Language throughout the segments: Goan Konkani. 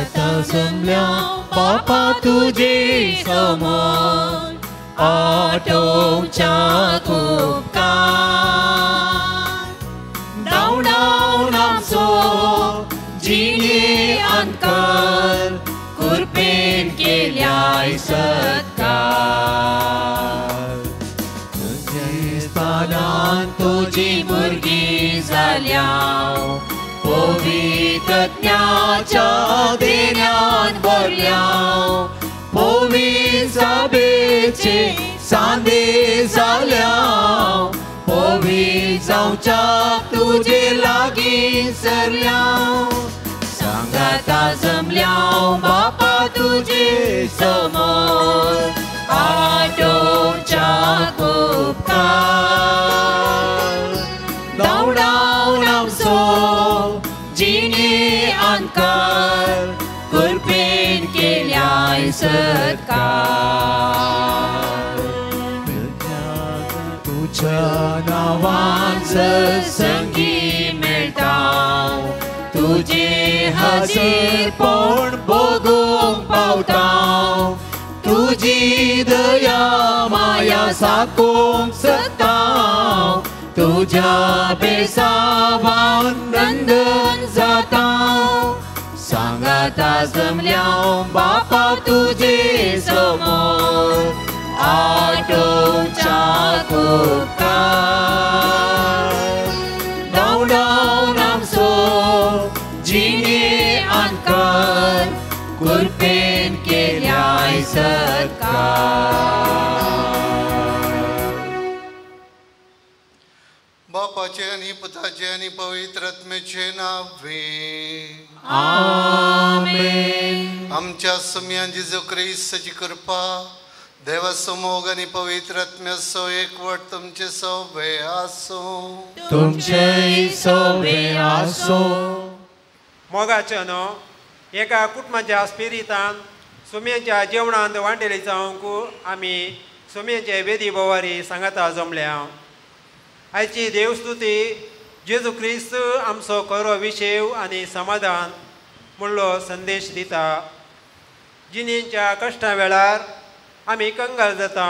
सांगाता जमल्या बापा तुजे समोर आटोवच्या उपकार धांवडावन आमचो जिणे अंतर कृपेन केल्याय सत्कार तुझे तुजी भुरगीं जाल्या पवित्रज्ञाच्या देण्यान भरल्या पवित्र जाबेचे सांदे जाल्या पवित्र जावच्याक तुजे लागीं सरल्या सांगाता जमल्या बापा तुजे समोर आटोवच्या उपकार धांवडावन आमचो जिणे अंकार कृपेन केल्याय सत्कार तुझ्या नांवान सत्संगी मेळटा तुझे हाजीरपण भोगूंक पावता तुजी दया माया साकोंक सकता तुझ्या बेसावान नंदन जाता सांगाता जमल्या बापा तुजे समोर आटोवच्या उपकार धांवडावन आमचो जिणे अंकार कृपेन केल्याय सत्कार. बापाचे आनी पुताचे आनी पवित्र आत्म्याचे नावे आमेन. आमच्या सुम्यान जेजू क्रिस्ताची कृपा देवाचो मोग आनी पवित्र आत्म्याचो एकवट तुमचे सवे आसूं. तुमचेय सवे आसूं. मोगाचें न्हू एका कुटुंबाच्या स्पिरितान सुम्यांच्या जेवणांत वांटेली जावंक आमी सुम्यांचे वेदी बोवारी सांगाता जमल्या. आयची देवस्तुती जेजू क्रिस्त आमचो खरो विशेव आनी समाधान म्हणलो संदेश दिता. जिणेच्या कश्टां वेळार आमी कंगाल जाता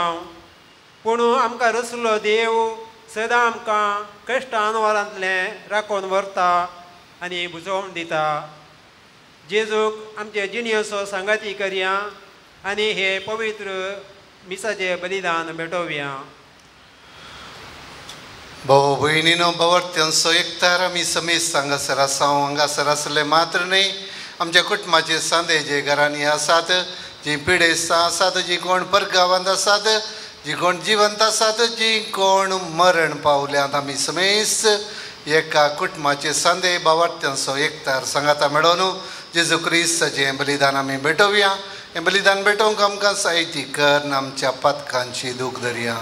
पूण आमकां रसलो देव सदां आमकां कश्टां अनवारांतलें राखून व्हरता आनी बुजोवन दिता. जेजूक आमचे जिणेचो सांगाती करया आनी हे पवित्र मिसाचें बलिदान भेटोवया. भाऊ भयणीनो भावार्थ्यांचो एकतार आमी समेस्त हांगासर आसा. हांगासर आसले मात्र न्हय आमच्या कुटुंबाचे सांदे जे घरांनी आसात, जी पिडेस्तां आसात, जी कोण परगांवांत आसात, जी कोण जिवंत आसात, जी कोण मरण पावल्यात, आमी समेस्त एका कुटुंबाचे सांदे भावार्थ्यांचो एकतार सांगाता मेळोवन जेजू क्रिस्ताचें बलिदान आमी भेटोवया. हें बलिदान भेटोवंक आमकां साहिती कर आमच्या पातकांची दूख धरया.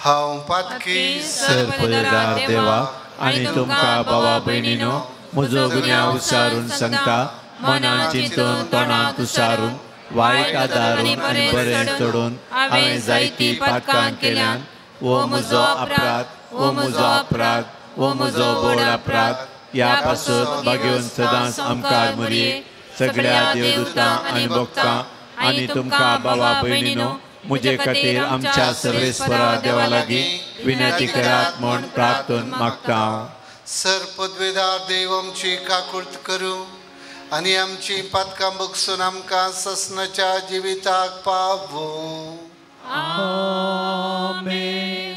हांव पातकी सरपददार देवा आनी तुमकां भावा भयणीनो म्हजो गुन्यांव उसारून सांगता मनान चिंतून तोंडान उसारून वायट आदारून आनी बरें चडून हांवें जायतीं पातकां केल्यान. वो म्हजो अपराध, वो म्हजो अपराध, वो म्हजो व्हड अपराध. ह्या पासत बागेवन सदांच आमकां मुरये सगळ्या देवदूतां आनी भक्तां आनी तुमकां भावा भयणीनो म्हजे खातीर आमच्या सर्वेस्वरा देवा लागीं विनंती करात म्हूण प्रार्थन मागता. सर पदवेदार देव आमची काकूर्त करूं आनी आमची पातकां बगसून आमकां ससनाच्या जिविताक पावूं. आमेन.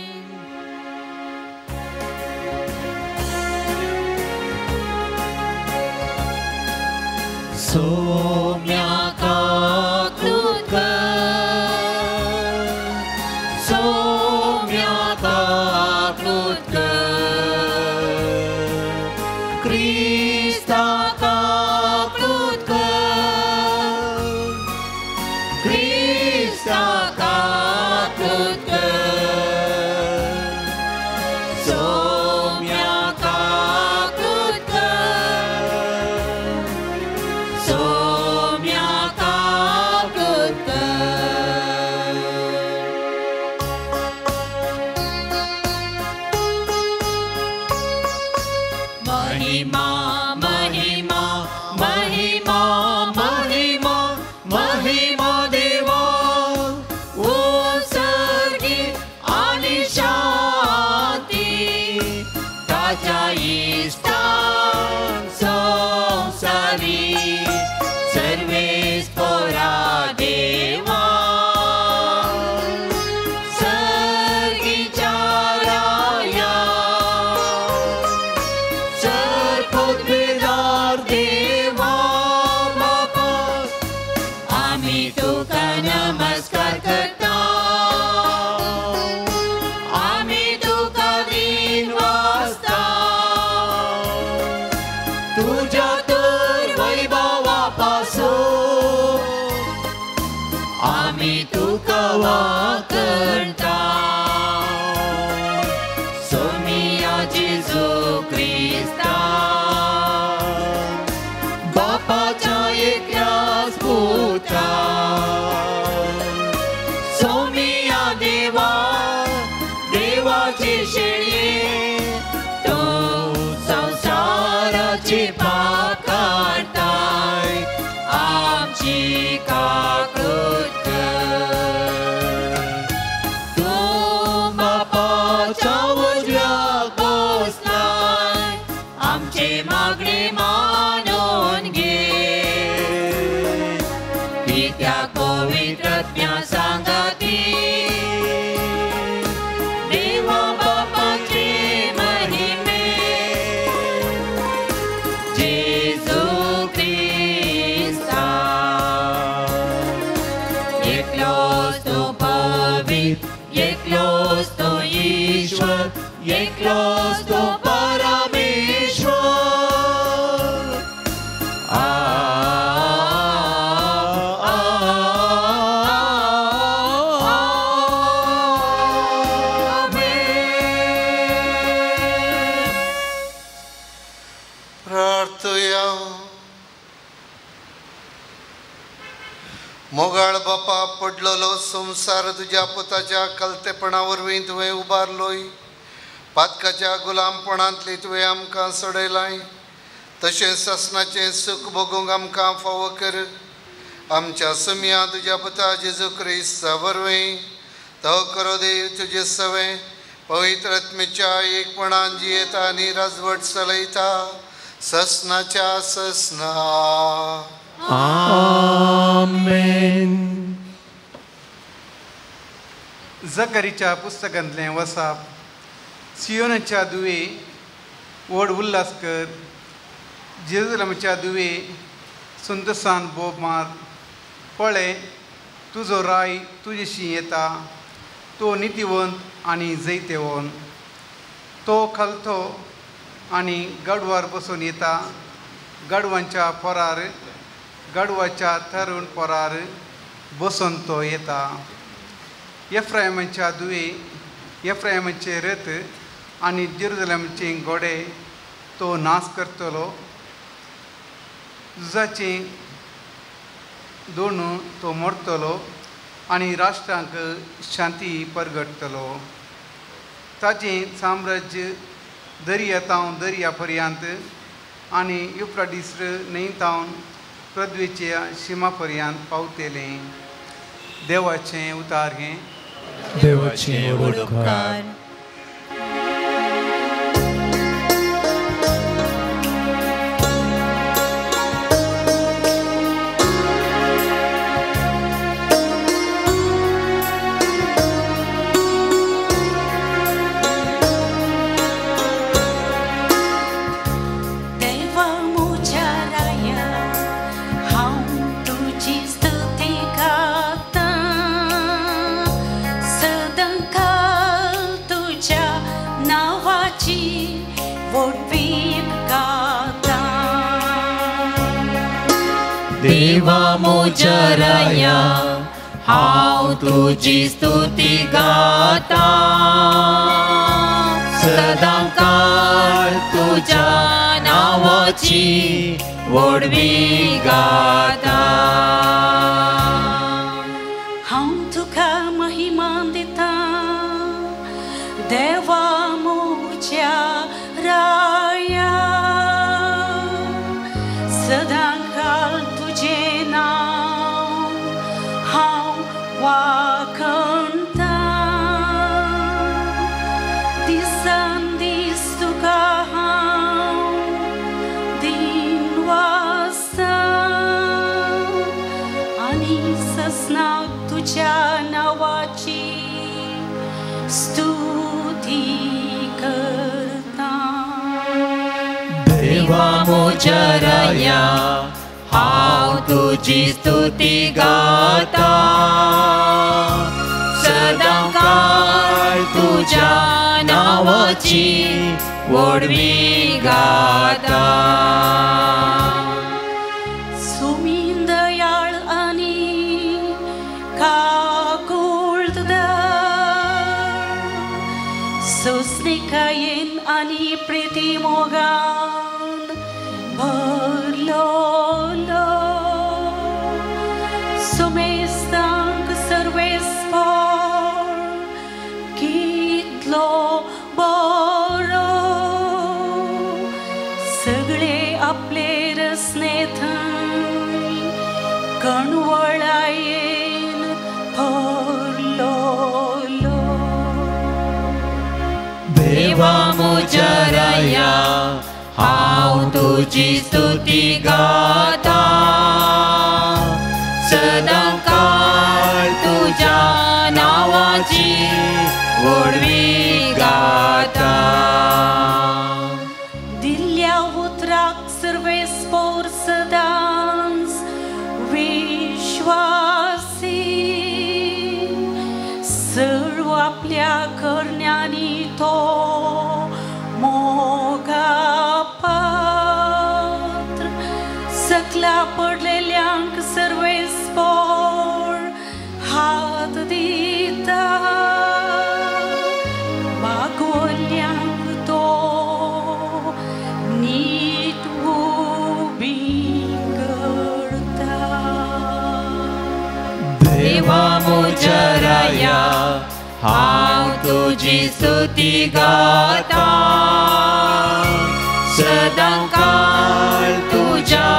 सोम्या काकूत कर, सोम्या काकूत कर, क्रिस्ता काकूत कर, क्रिस्ता काकूत कर, सोम्या काकूत कर, सोम्या काकूत कर. तुका नमस्कार करता, आमी तुका दिनवासता, तुज्या तर वैभवा पासून आमी तुका वाकणता। सोमिया जेजू क्रिस्ता बापाच्या एकल्याच पुता, सोमिया देवा देवाची शेळये, तूं संवसाराची पाप काडताय, आमची काकूत कर। तूं बापाच्या उजव्याक बसलाय, आमचे मागणे मानून घे, कित्याक पवित्र आत्म्या सांगाती देवा बापाचे महिमे जेजू क्रिस्ता। एकलोच तूं पवित्र, एकलोच तूं ईश्वर, एकलोच तूं परमेश्वर। आ प्रार्थया। मोगाळ बापा, पडलेलो संवसार तुज्या पुताच्या कलतेपणा वरवीं तुवें उबारलोय, पातकाच्या गुलामपणांतली तुवें आमकां सोडयलाय, तशें ससनाचें सूख भोगूंक आमकां फावो कर। आमच्या सुमया तुज्या पुता जेजू क्रिस्ता वरवीं तो करो देव तुजे सवें पवित्र आत्म्याच्या एकपणान जियेता आनी राजवट चलयता ससनाच्या ससना। आमेन। जकरीच्या पुस्तकांतलें वसाप। सियोनाच्या दुवे व्हड उल्हास कर, जेरुजलमाच्या दुवे संतोसान बोब मार, पळय तुजो राय तुजेशी येता, तो नितीवंत आनी जैतेवंत, तो खलतो आनी गडवार बसून येता, गाडवांच्या पोरार, गाडवाच्या तरुण पोरार बसून तो येता। एफ्रायमाच्या दुवे एफ्रायमाचे रथ आनी जेरुजलमचे घोडे तो नाश करतलो, झुजाचे दोन तो मोडतलो आनी राष्ट्रांक शांती परगटतलो। ताचें साम्राज्य दर्या तावन दर्या पर्यंत आनी युफ्राटीस न्हंय तावन पृथ्वीच्या शिमा पर्यंत पावतलें। देवाचें उतार हें। देवाचें उपकार। देवा म्हज्या राया, हांव तुजी स्तुती गाता, सदांकाळ तुज्या नांवाची व्हडवी गाता। हांव तुका महिमा दिता देवा म्हज्या राया, सदांकाळ तुजें नांव हांव वाखणता, दिसान दीस तुका हांव दिनवासता, आनी ससनाक तुज्या नांवाची स्तुती करता। देवा म्हज्या राया, हांव तुजी तुजी स्तुती गाता सदांकाळ तुज्या नांवाची व्हडवी गाता. सुमीन दयाळ आनी काकुळटदार सोंसणिकायेन आनी प्रिती मोगान भरलोलो सुमेस्तांक सर्वेस्पोर कितलो बरो सगळे आपले रसने थंय कणवळायेन भरलोलो. देवा म्हज्या राया हांव तुजी स्तुती गाता सदांकाळ तुज्या नांवाची व्हडवी गाता. दिल्ल्या उतराक सर्वेस्पोर सदांच विश्वासी सर्व आपल्या करण्यांनी तो मोगा पात्र सकला पडलेल्यांक सर्वेस्पोर हात दिता बागवल्ल्यांक तो नीट उबी करता. देवा म्हज्या राया हांव तुजी स्तुती गाता सदांकाळ तुज्या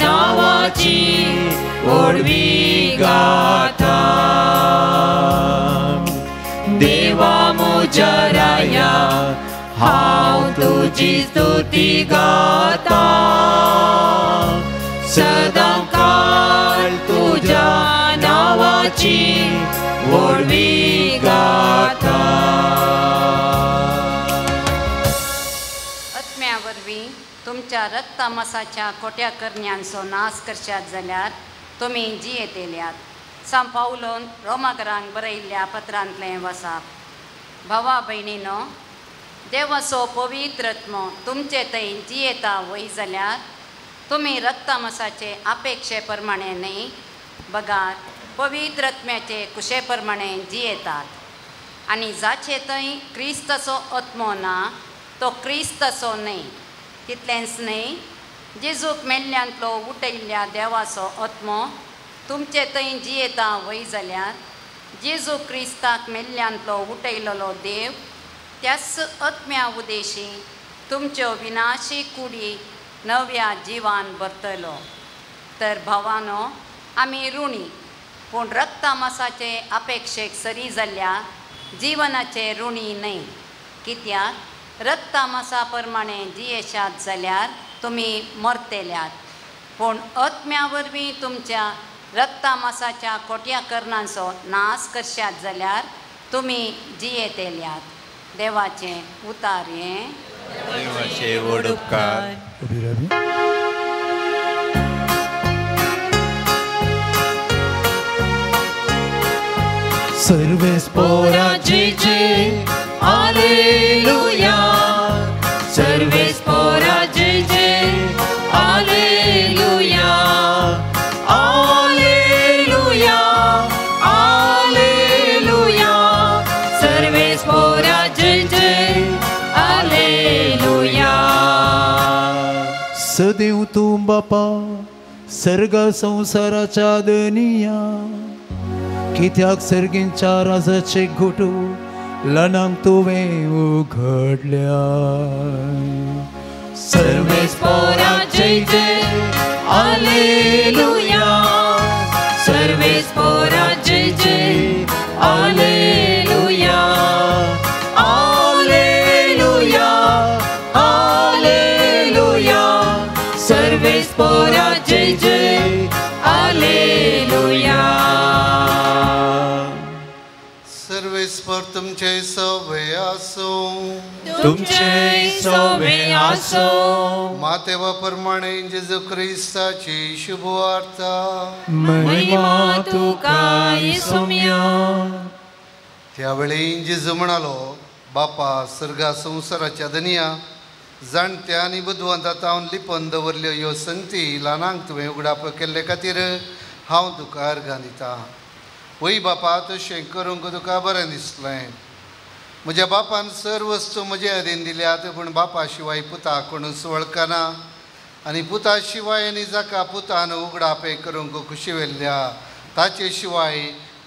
नांवाची व्हडवी गाता. देवा म्हज्या राया हांव तुजी स्तुती गाता सदांकाळ तुज्या नांवाची व्हडवी गाता. आत्म्या वरवीं तुमच्या रक्तामासाच्या खोट्या करण्यांचो नाश करशात जाल्यार तुमी जियेतेल्यात. सांत पावलोन रोमाकरांक बरयल्ल्या पत्रांतलें वसाप. भावा भयणीनो, देवाचो पवित्र आत्मो तुमचे थंय जियेता वय जाल्यार तुमी रक्तामासाचे अपेक्षे प्रमाणे न्हय बगार पवित्र आत्म्याचे कुशे प्रमाणे जियेतात. आनी जाचे थंय क्रिस्ताचो आत्मो ना तो क्रिस्ताचो न्हय. तितलेंच न्हय, जेजूक मेल्ल्यांतलो उठयल्ल्या देवाचो आत्मो तुमचे थंय जियेता वय जाल्यार जेजू क्रिस्ताक मेल्ल्यांतलो उठयलेलो देव त्याच आत्म्या उदेशी तुमच्यो विनाशी कुडी नव्या जिवान भरतलो. तर भावानो, आमी ऋणी पूण रक्तामासाचे अपेक्षेक सरी जाल्ल्या जिवनाचे ऋणी न्हय. कित्याक रक्तामासा प्रमाणे जियेशात जाल्यार तुमी मरतेल्यात, पूण आत्म्या वरवीं तुमच्या रक्तामासाच्या खोट्या करणांचो नाश करशात जाल्यार तुमी जियेतेल्यात. देवाचें उतार हें. देवाचे व्हड उपकार. सर्वेस्पोरा जय जय आलेलुया, सर्वेस्पोरा जय जय आलेलुया, आलेलुया आलेलुया, सर्वेस्पोरा जय जय आलेलुया. सदैव तूं बापा सर्ग संवसाराच्या दनिया कित्याक सर्गींच्या राजाचे घोटू लनांक तुवें उघडल्या. सर्वेस्पोरा जय जय आलेलुया, सर्वेस्पोरा जय जय आलेलुया, आलेलुया आलेलुया, सर्वेस्पोरा जय जय आलेलुया. सर्वेस्पोर तुमचे सवे आसूं. तुमचे सवे आसूं. मातेवा प्रमाणे जेजू क्रिस्ताची शुभवार्ता. महिमा तुका येसुम्या. त्यावेळी जेजू म्हणालो, बापा सर्गा संवसाराच्या धनया, जाणत्या आनी बुदवंता तावन लिपोवन दवरल्यो ह्यो संगती ल्हानांक तुवें उगडाप केल्ले खातीर हांव तुका अर्गां दितां. वय बापा, तशें करूंक तुका बरें दिसलें. म्हज्या बापान सर वस्तू म्हजे अधीन दिल्यात, पूण बापा शिवाय पुता कोणूच वळखना आनी पुता शिवाय आनी जाका पुतान उगडापें करूंक खुशी व्हेल्ल्या ताचे शिवाय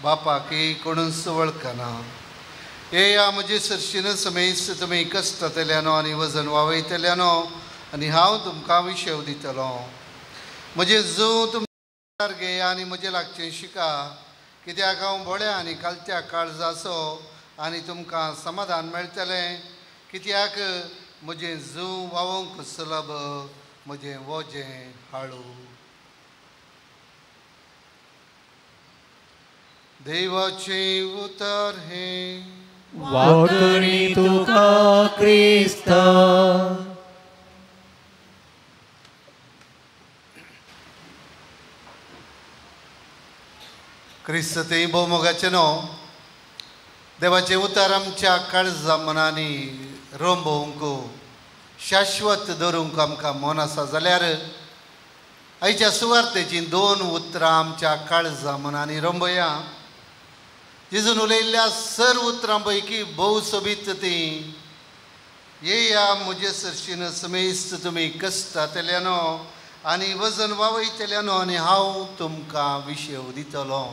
बापाकय कोणूच वळखना. येया म्हजे सरशीन समेस्त तुमी कश्टतल्यानो आनी वजन वावयतल्यानो आनी हांव तुमकां विशेव दितलो. म्हजें जूं तुमकां घेया आनी म्हजें लागचें शिका, कित्याक हांव भोळ्या आनी कालत्या काळजाचो आनी तुमकां समाधान मेळटलें. कित्याक म्हजें जूं वावोंक सुलभ, म्हजें वजें हाळू. देवाचें उतर हें. वाकणी तुका क्रिस्ता. क्रिस्त तें भोवमोगाचें न्हू, देवाचें उतर आमच्या काळजा मनांनी रोंबोवंक शाश्वत दवरूंक आमकां मन आसा जाल्यार आयच्या सुवार्तेचीं दोन उतरां आमच्या काळजा मनांनी रोंबया. जेजून उलयल्ल्या सर उतरां पैकी भोव सोबीत तीं. येया म्हजे सरशीन समेस्त तुमी कश्टातल्यानो आनी वजन वावयतल्यानो आनी हांव तुमकां विशेव दितलो.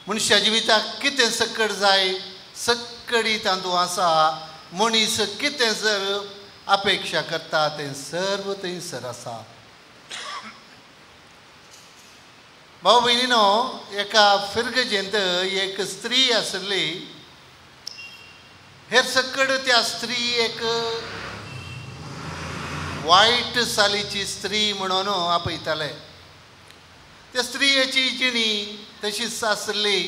मनशा जिविताक कितें सकट जाय, सक्कडी तातूंत आसा. मनीस कितें जर अपेक्षा करता तें सर्व थंयसर आसा. भाव भयणीनो, एका फिर्गजेंत एक स्त्री आसली. हेर सकड त्या स्त्री एक वायट सालीची स्त्री म्हणून आपयताले. त्या स्त्रियेची जिणी तशीच आसली,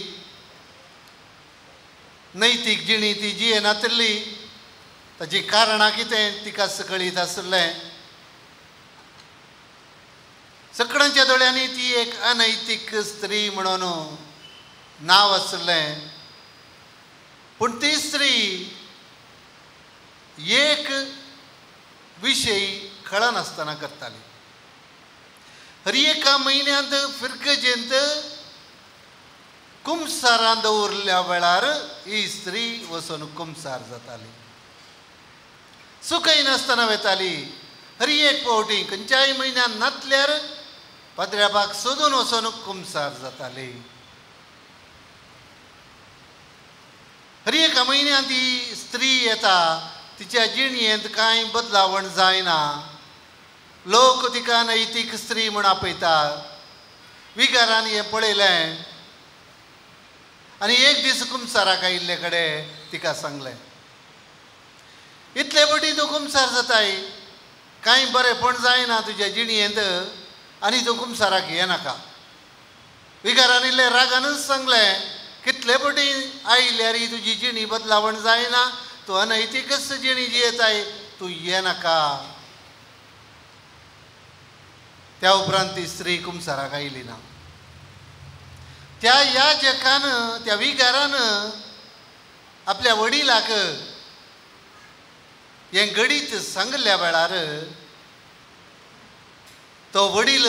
नैतीक जिणी ती जियेनातली. ताची कारणां कितें तिका सकळीत आसलें. सगळ्यांच्या दोळ्यांनी ती एक अनैतीक स्त्री म्हणून नांव आसलें. पूण ती स्त्री एक विशय कळनासतना करताली. हर एका म्हयन्यांत फिर्गजेंत कुमसारान दवरल्या वेळार ही स्त्री वचून कुमसार जाताली. सुकयनासतना वेताली. हर एक फावटी खंयच्याय म्हयन्यान नातल्यार पाद्र्याबाक सोदून वचून कुमसार जाताली. हर एका म्हयन्यांत ही स्त्री येता, तिच्या जिणयेंत कांय बदलावण जायना. लोक तिका नैतीक स्त्री म्हूण आपयतात. विगारान हें पळयलें आनी एक दीस कुमसाराक आयिल्ले कडेन तिका सांगलें, इतले फावटी तूं कुमसार जाताय, कांय बरेंपण जायना तुज्या जिणयेंत आनी तूं कुमसाराक येनाका. विगारान इल्लें रागानूच सांगलें, कितले फावटी आयल्यार तुजी जिणी बदलावण जायना, तूं अनैतिकच जिणी जियेताय, तूं येनाका. त्या उपरांत ती स्त्री कुमसाराक आयली ना. त्या याजकान, त्या विगारान आपल्या वडिलाक हें घडीत सांगल्या वेळार तो वडील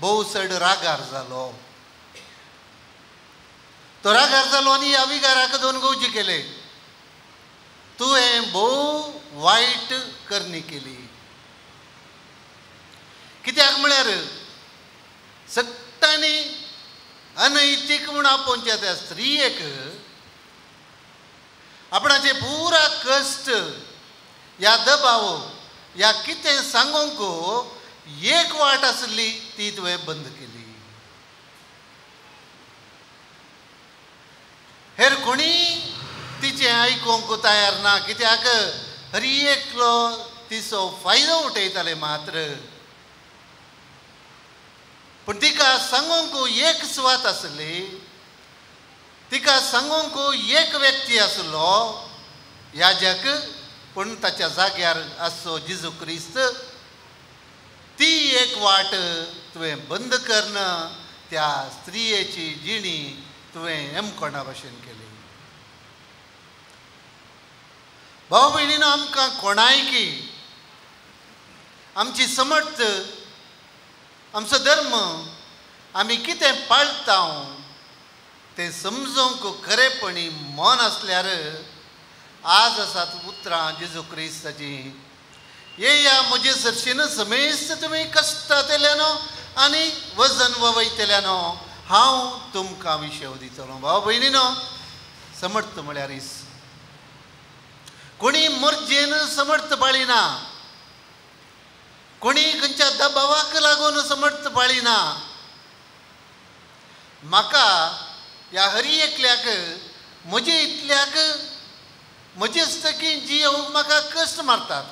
भोव चड रागार जालो. तो रागार जालो आनी ह्या विगाराक दोन गवजी केले, तुवें भोव वायट करणी केली. कित्याक म्हळ्यार सगळ्यांनी अनैतीक म्हूण आपोवच्या त्या स्त्रियेक आपणाचे पुरा कश्ट या दबाव या कितें सांगूंक एक वाट आसली ती तुवें बंद केली. हेर कोणी तिचें आयकूंक तयार ना, कित्याक हर एकलो तिचो फायदो उठयताले मात्र. पूण तिका सांगूंक एक सुवात आसली, तिका सांगूंक एक व्यक्ती आसलो याजक, पूण ताच्या जाग्यार आसचो जेजू क्रिस्त. ती एक वाट तुवें बंद करून त्या स्त्रियेची जिणी तुवें एमकोणा भशेन केली. भाव भयणीनो, आमकां कोणायकी आमची समर्थ, आमचो धर्म आमी कितें पाळटा तें समजूंक खरेपणी मन आसल्यार आज आसात उतरां जेजू क्रिस्ताचीं, येया म्हजे सरशीन समेस्त तुमी कश्टांतल्यानो आनी वजन वयतल्यानो, हांव तुमकां विशेव दितलो. भाव भयणीनो, समर्थ म्हळ्यार कोणी मर्जेन समर्थ पाळिना, कोणी खंयच्या दबावाक लागून समर्थ पाळिना. म्हाका ह्या हरी एकल्याक म्हजे इतल्याक म्हजेच की जियोवंक म्हाका कश्ट मारतात,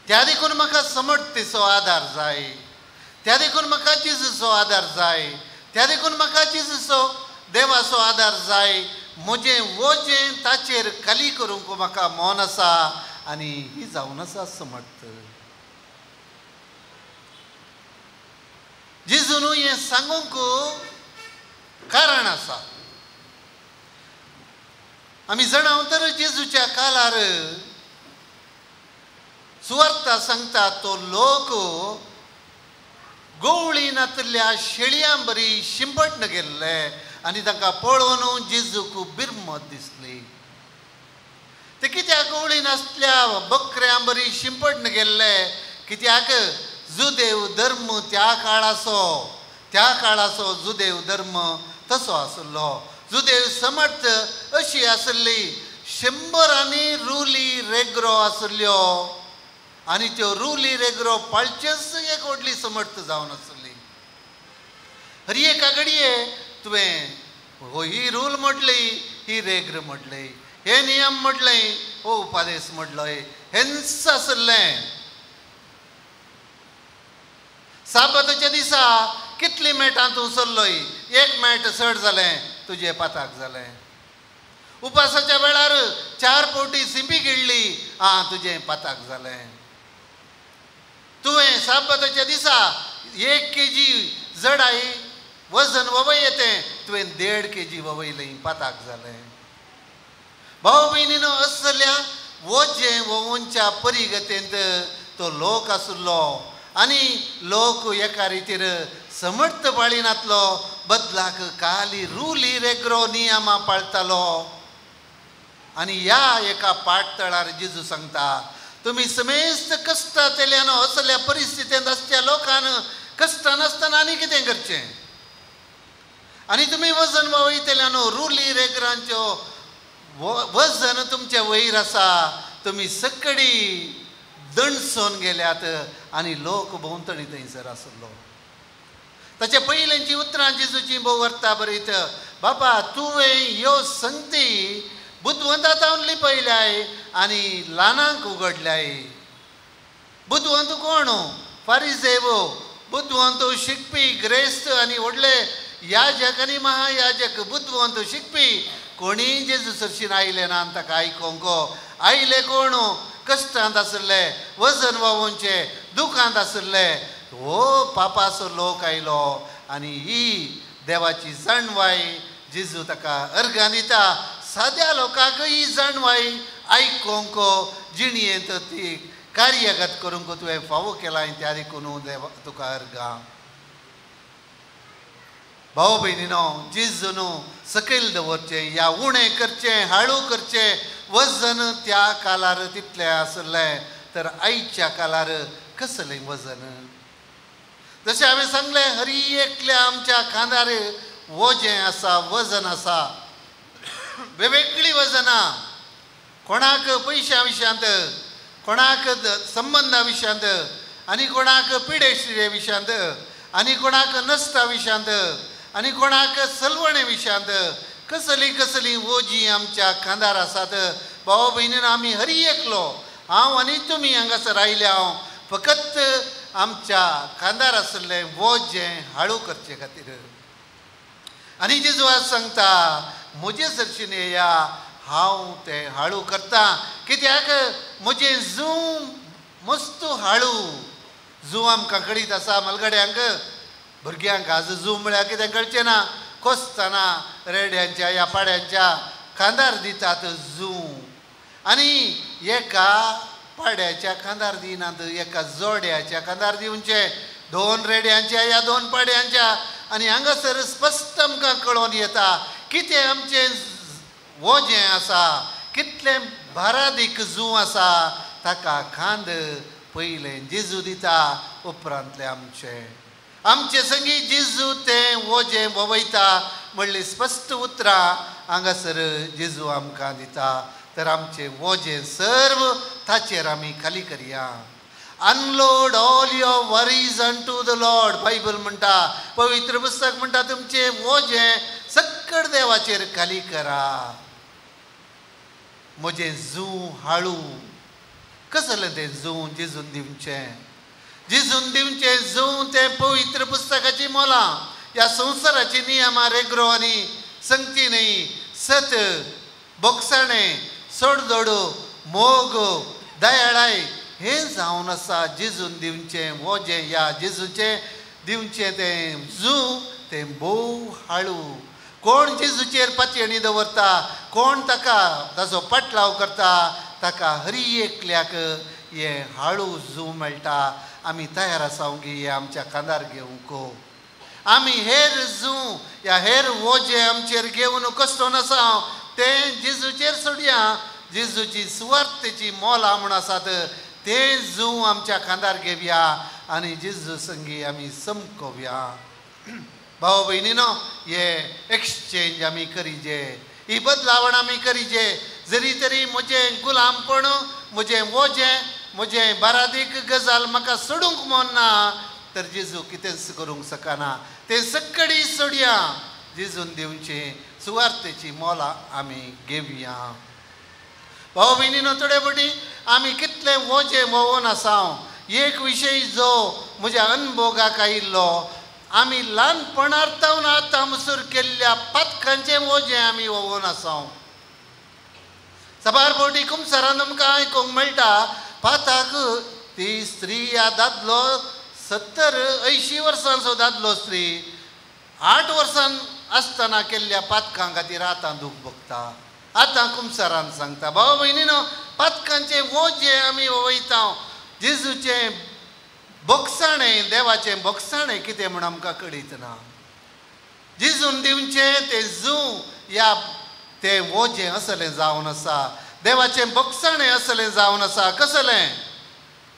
त्या देखून म्हाका समर्थेचो आदार जाय, त्या देखून म्हाका जेजूचो आदार जाय, त्या देखून म्हाका जेजूचो देवाचो आदार जाय. म्हजें वजें ताचेर खाली करूंक म्हाका मन आसा आनी ही जावन आसा समर्थ. जेजून हें सांगूंक कारण आसा. आमी जाणां तर जेजूच्या काळार सुवार्ता सांगता तो लोक गवळी नातल्या शेळयां बरी शिंपटन गेल्ले आनी तांकां पळोवन जेजूक बिरमत दिसली. ते कित्याक गवळी नासल्या बकऱ्यां बरी शिंपटन गेल्ले? कित्याक जुदेव धर्म त्या काळाचो, त्या काळाचो जुदेव धर्म तसो आसलो. जुदेव समर्थ अशी आसली, शंबरांनी रुली रेग्रो आसल्यो आनी त्यो रुली रेग्रो पाळचेच एक व्हडली समर्थ जावन आसली. हर एका घडये तुवें हो ही रूल म्हटली, ही रेग्र म्हटली, हे नियम म्हटले, हो उपादेश म्हटलोय, हेंच आसलें. साबाताच्या दिसा कितली मेटां तूं सरलोय? एक मेट चड जालें तुजें पाताक जालें. उपासाच्या वेळार 4 फावटी सिंपी गिळ्ळी, आं तुजें पाताक जालें. तुवें साबाताच्या दिसा 1 केजी जडाय वजन ववय येतें, तुवें 1.5 केजी ववयलें, पाताक जालें. भाव भयणीनो, असल्या वजें वोवनच्या परिगतेंत तो लोक आसलो आनी लोक एका रितीर समर्थ पाळिनातलो, बदलाक काली रुली रेग्रो नियमां पाळतालो. आनी ह्या एका पाटतळार जेजू सांगता, तुमी समेस्त कश्टांतल्यान असल्या परिस्थितींत आसच्या लोकान कश्टां नासतना आनी कितें करचें? आनी तुमी वजन वयतल्यान रुली रेग्रांच्यो वजन तुमचे वयर आसा, तुमी सकडी दणसोन गेल्यात आनी लोक भोंवतणी थंयसर आसलो. ताचे पयलींची उतरां जेजूची भोव अर्था बरयत, बाबा तुवें ह्यो संगती बुदवंता तावन लिपयल्याय आनी ल्हानांक उगडल्याय. बुदवंत कोण? फारिजेव, बुदवंत शिकपी ग्रेस्त आनी व्हडले याजक आनी महायाजक. बुदवंत शिकपी कोणीय जेजू सरशीन आयले ना ताका आयकोंक. आयले कोण? कश्टांत आसले, वजन वावोवचे दुखांत आसले. हो पापाचो लोक आयलो आनी ही देवाची जाणवाय जेजू ताका अर्गां दिता. साद्या लोकांक ही जाणवाय आयकोंक जिणयेंत ती कार्यगत करूंक तुवें फावो केलां, त्या देखून देवा तुका अर्गां. भाव भयणीनो, जेजून सकयल दवरचें या उणें करचें, हाळू करचें वजन त्या काळार तितलें आसलें, तर आयच्या काळार कसलें वजन? जशें हांवें सांगलें, हरी एकल्या आमच्या खांदार वजें आसा, वजन आसा, वेगवेगळीं वजनां. कोणाक पयशां विशयांत, कोणाक संबंदा विशयांत, आनी कोणाक पिडेश्री विशयांत, आनी कोणाक नश्टा विशयांत, आनी कोणाक सलवणे विशयांत, कसली कसली वोजी आमच्या खांदार आसात. भाव भयणीन, आमी हरी एकलो, हांव आनी तुमी हांगासर आयल्या, हांव फकत आमच्या खांदार आशिल्लें वजें हाळू करचे खातीर. आनी जेजू आज सांगता म्हजे सरशीन येया, हांव तें हाळू करता. कित्याक म्हजें जूं मस्तू हाळू. जूं आमकां कळीत आसा मलगड्यांक, भुरग्यांक आज जूं म्हळ्यार कितें कळचें ना. कोसतना रेड्यांच्या ह्या पाड्यांच्या खांदार दितात जूं, आनी एका पाड्याच्या खांदार दिनात, एका जोड्याच्या खांदार दिवचें, दोन रेड्यांच्या ह्या दोन पाड्यांच्या. आनी हांगासर स्पश्ट आमकां कळोन येता कितें आमचें वजें आसा, कितलें भारादीक जूं आसा ताका खांद पयलें जेजू दिता, उपरांतलें आमचें. आमचे संगी जेजू तें वजें वयता म्हणली स्पश्ट उतरां हांगासर जेजू आमकां दिता. तर आमचें वजें सर्व ताचेर आमी खाली करया. Unload all your worries unto the Lord, Bible म्हणटा, पवित्र पुस्तक म्हणटा, तुमचें वजें सक्कड देवाचेर खाली करा. म्हजें जूं हाळू. कसलें तें जूं? जेजून दिवचें, जेजून दिवचें जूं तें पवित्र पुस्तकाची मोलां, ह्या संवसाराची नियमां रेग्रो आनी संगती न्ही, सत, बोगसाणें, सोडदोडू, मोग, दयाळाय हें जावन आसा जेजून दिवचें वजें. ह्या जेजूचें दिवचें तें जूं तें भोव हाळू. कोण जेजूचेर पातयेणी दवरता, कोण ताका ताचो पाटलाव करता, ताका हरी एकल्याक हें हाळू जूं मेळटा. आमी तयार आसा गी हें आमच्या खांदार घेवंक. आमी हेर जूं ह्या हेर वजें आमचेर घेवन कश्टोन आसा तें जेजूचेर सोडया. जेजूची सुवार्थेची मोलां म्हूण आसात तें जूं आमच्या खांदार घेवया आनी जेजू संगी आमी समकोवया. भाव भयणीनो, हे एक्सचेंज आमी करीजे, ही बदलावण आमी करीजे. जरी तरी म्हजें गुलामपण, म्हजें वजें, म्हजें बारादीक गजाल म्हाका सोडूंक मन ना, तर जेजू कितेंच करूंक शकना. तें सक्कडी सोडया, जेजून दिवचें सुवार्थेची मोलां आमी घेवया. भाव भयणीनो, थोडे फावटी आमी कितलें वजें वोवन आसा. एक विशय जो म्हज्या अनभोगाक आयिल्लो, आमी ल्हानपणार तावन आतां मुसूर केल्ल्या पातकांचें वजें आमी वोवन आसा. साबार फावटी कुमसारान आमकां आयकूंक मेळटा, पाताक ती स्त्री या दादलो 70-80 वर्सांचो दादलो स्त्री 8 वर्सां आसतना केल्ल्या पातकां खातीर आतां दूख भोगता. आतां कुमसारान सांगता, भाव भयणीनो, पातकांचें वजें आमी वयता. जेजूचें बोगसाणें, देवाचें बोगसाणें कितें म्हूण आमकां कळीत ना. जेजून दिवचें तें जूं ह्या तें वजें असलें जावन आसा, देवाचें बोगसाणें असलें जावन आसा. कसलें?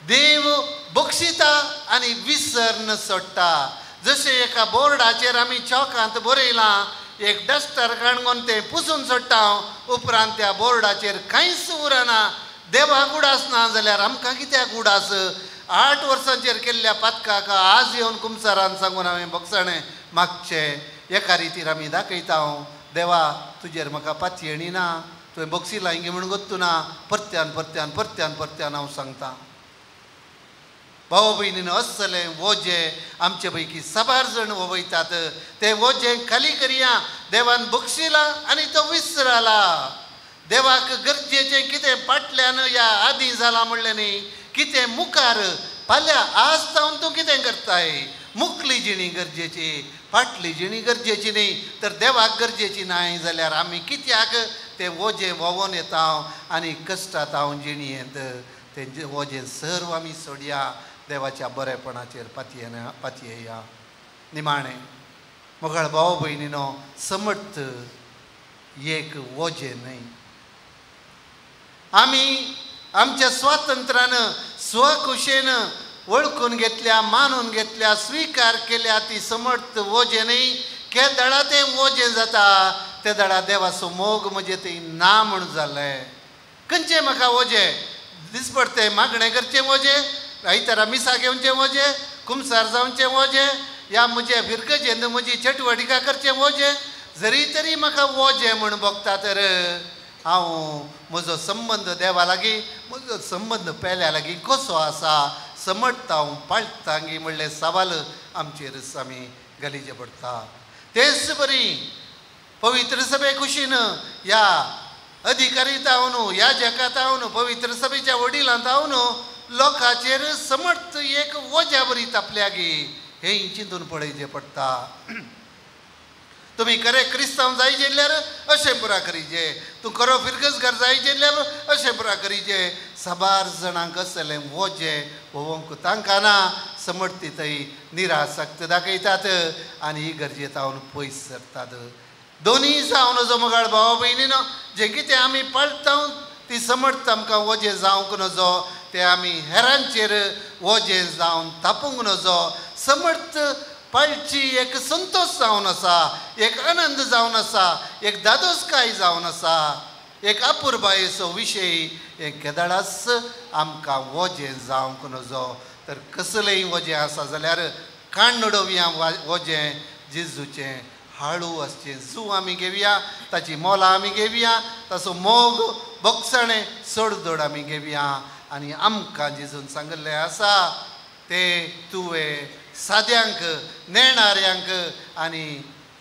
देव बक्षिता आनी विसर्न सोडटा. जशें एका बोर्डाचेर आमी चॉकांत बरयलां, एक डस्टर काणकोन तें पुसून सोडटा, उपरांत त्या बोर्डाचेर कांयच उरना. देवाक उडास ना जाल्यार आमकां कित्याक उडास? 8 वर्सांचेर केल्ल्या पातकाक आज येवन कुमसारान सांगून हांवें बोगसाणें मागचें. एका रितीर आमी दाखयता, देवा तुजेर म्हाका पातयेणी ना, तुवें बोगसी लायंगी म्हूण गोत्तू ना, परत्यान परत्यान परत्यान परत्यान हांव सांगता. भाव भयणीन, असलें वजें आमचे पैकी साबार जण वयतात. तें वजें खाली करया. देवान बक्षिला आनी तो विसरला. देवाक गरजेचें कितें फाटल्यान ह्या आदीं जालां म्हणलें न्ही, कितें मुखार फाल्यां आज जावन तूं कितें करताय. मुखली जिणी गरजेची, फाटली जिणी गरजेची न्ही. तर देवाक गरजेची नाय जाल्यार आमी कित्याक तें वजें वोवन येता आनी कश्टात हांव जिणयेंत तें वजें सर्व आमी सोडया, देवाच्या बरेपणाचेर पातयेना पातयेया. निमाणें मोगाळ भाव भयणीनो, समर्थ एक वजें न्हय. आमी आमच्या स्वातंत्र्यान स्वखुशेन वळखून घेतल्या, मानून घेतल्या, स्विकार केल्या ती समर्थ वजें न्हय. केदळा तें वजें जाता तेदळा देवाचो मोग म्हजें तें ना म्हूण जालें. खंयचें म्हाका वजें दिसपडतें मागणें करचें वजें, आयतारा मिसा घेवचें वजें, कुमसार जावचें वजें, या म्हजे फिरगजेन म्हजी चटवटिका करचें वजें. जरी तरी म्हाका वजें म्हूण भोगता तर हांव म्हजो संबंद देवा लागीं, म्हजो संबंद पेल्या लागीं कसो आसा, समर्थ हांव पाळटांगी म्हणलें सवाल आमचेर आमी गलीचें पडटा. तेच बरी पवित्र सभे खुशीन ह्या अधिकारी जावन ह्या जगात जावन पवित्र सभेच्या वडिलांत जावन लोकांचेर समर्थ एक वज्या बरी तापल्यागी हें चिंतून पळयचें पडटा. तुमी खरें क्रिस्तांव जाय जाल्यार अशें पुरा करीजे, तूं खरो फिरगजगार जाय जाल्यार अशें पुरा करीजे. साबार जाणांक असलें वजें भोवंक तांकां ना समर्थी थंय निरासक्त दाखयतात आनी ही गरजे तावन पयस सरतात. दोनूय जावन जो मोगाळ भावा भयणीनो जें कितें आमी पाळटा ती समर्थ आमकां वजें जावंक नजो, तें आमी हेरांचेर वजें जावन तापूंक नजो. समर्थ पाळची एक संतोष जावन आसा, एक आनंद जावन आसा, एक दादोसकाय जावन आसा, एक अपुरबायेचो विशय. हें केदळाच आमकां वजें जावंक नजो. तर कसलेंय वजें आसा जाल्यार काण्ण उडोवया वजें जेजूचें हाळू आसचें जू आमी घेवया, ताची मोलां आमी घेवया, ताचो मोग बोगसणें चड आमी घेवया. आनी आमकां जेजून सांगिल्लें आसा तें तुवें साद्यांक नेणाऱ्यांक आनी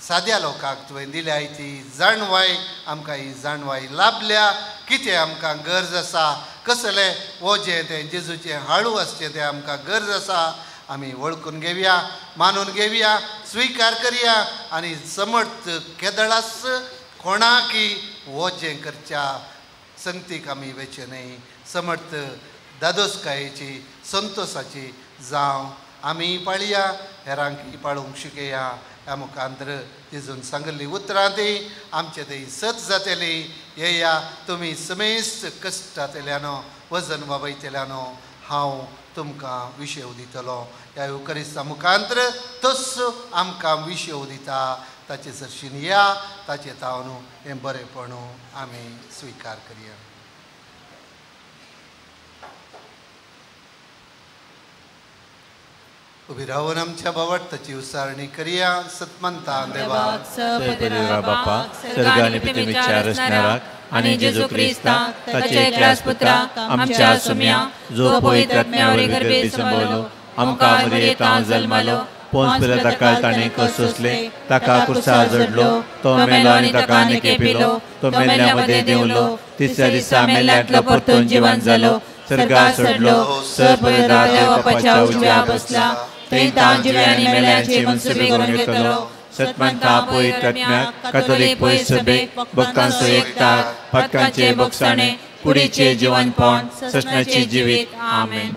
साद्या लोकांक तुवें दिल्या ती जाणवाय आमकां ही जाणवाय लाभल्या. कितें आमकां गरज आसा, कसलें वजें तें जेजूचें हाळू आसचें तें आमकां गरज आसा, आमी वळखून घेवया, मानून घेवया, स्विकार करया आनी समर्थ केदळाच कोणाकी वजें करच्या संगतीक आमी वेचें न्हय. समर्थ दादोसकायेची संतोसाची जावं आमी पाळया, हेरांक पाळूंक शिकया. ह्या मुखांतर तिजून सांगिल्ली उतरां ती आमचे थंय सत जातली. येया तुमी समेस्त कश्टांतल्यानो वजन वावयतल्यानो हांव तुमकां विशेव दितलो. ह्या युकरिस्ता मुखांतर तस आमकां विशेव दिता. ताचे सरशीन या, ताचे तावन हें बरेंपण आमी स्विकार करया. उबी रावन आमच्या बावडताची उसारणी करया. सतमंता देवा बापा सर्ग आनी पृथ्वीच्या रचणाराक आनी जेजू क्रिस्ताक ताचे एकल्याच पुत्राक आमच्या सुम्या जो पवित्र आत्म्यावरी गर्भे संभवलो, आमकां मरियेंत जल्मालो, पोंस पिलाताकाल ताणें कश्ट सोंसले, ताका कुर्सार जडलो, तो मेलो आनी ताका आनी पिलो, तो मेल्ल्या मदें देंवलो, तिसऱ्या दिसा मेल्ल्यांतलो परतून जिवन जालो, सर्गार सोडलो, सर देव बापाच्या उजव्या बसला, थंय ताण जिव्या आनी मेल्यांची मनसुबी करून घेतलो. सतमंता पवित्र आत्म्याक कातोलीक पवित्र सभेक भक्तांचो एकता पातकांचे बोगसाणे कुडीचे जिवनपण ससनाचे जिवीत. आमेन.